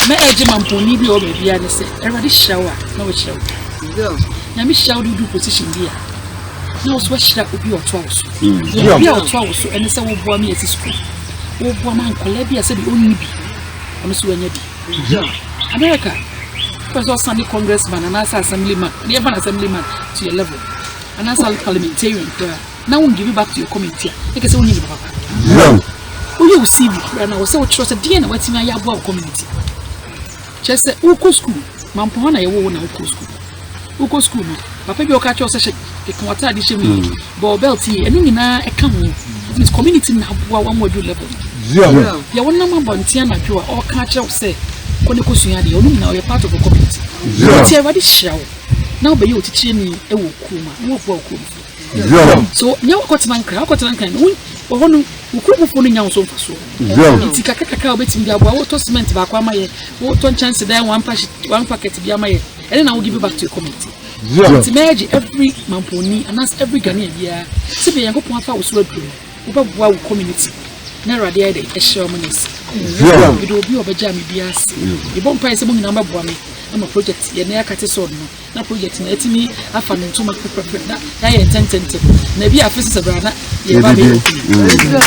Mɛ ɛgye mampɔnni bi a ɔwɔ baabiara ne sɛ Awurade hyira wo a na wahyira wo. Nyame hyira wo de wodu position bi a na wo so wahyira obi a ɔtoa wo so. Obi a ɔtoa wo so ɛne sɛ woboa me asi sukuu. Woboa ma nkɔlaa bi a sɛbi ɔnni bi ɔno so wanya bi. America wopɛ sɛ ɔsane congressman anaasɛ assemblyman ne yɛfa no assemblyman to your level anaasɛ parliamentarian koraa na wo give back to your community a ɛkɛ sɛ wonyɛ nipa papa. Woyɛ wo CV koraa na wɔ sɛ wokyerɛ sɛ deɛ na watumi ayɛ aboa wo community. Kyerɛ sɛ wokɔ school mampɔ hɔ na yɛwɔ wo na wokɔ school. Wokɔ school no papa bi a ɔka kyerɛ wo sɛ hyɛ keka w'ataade hyɛ mu yie bɔ belt yie ɛno nyinaa ɛka ho. It means community na aboa wo ama waduru level no. Deɛ wonam abɔnten anadwo a ɔka kyerɛ wo sɛ kɔ ne kɔsua adeɛ ɔno nyinaa ɔyɛ part of the community. Nti Awurade hyira wo na wobɛyɛ otitiriani wɔ kurom a na waboa wo kuromfoɔ. So nyɛ wakɔtena Nkran, wakɔtena Nkran no wɔ hɔ no wo kuromfoɔ no nya wo so mfasoɔ. Nti kakra kakra a wobɛtumi de aboa wotɔ cement baako ama yɛ, wotɔ nkyɛnsedan one packet bi ama yɛ, ɛne na wo give back to your community. Nti mɛgye every mampɔni anaasɛ every Ghanaian biara sɛ bia Nyankopɔn afa wo so aduro no wobɛboa wo community na Awurade ayɛ dɛ ɛhyira wo ma no asi. Mede obi a ɔbɛgyaa me biara ase. Mebɔ mpaeɛ sɛ mo nyinaa mobɛboa me ama project yɛne akate sɔɔ no na project no atumi afa ne ntoma pɛpɛpɛ na yɛayɛ ntɛntɛntɛm na ebi afe sɛ bra na yɛba bɛyɛ opening.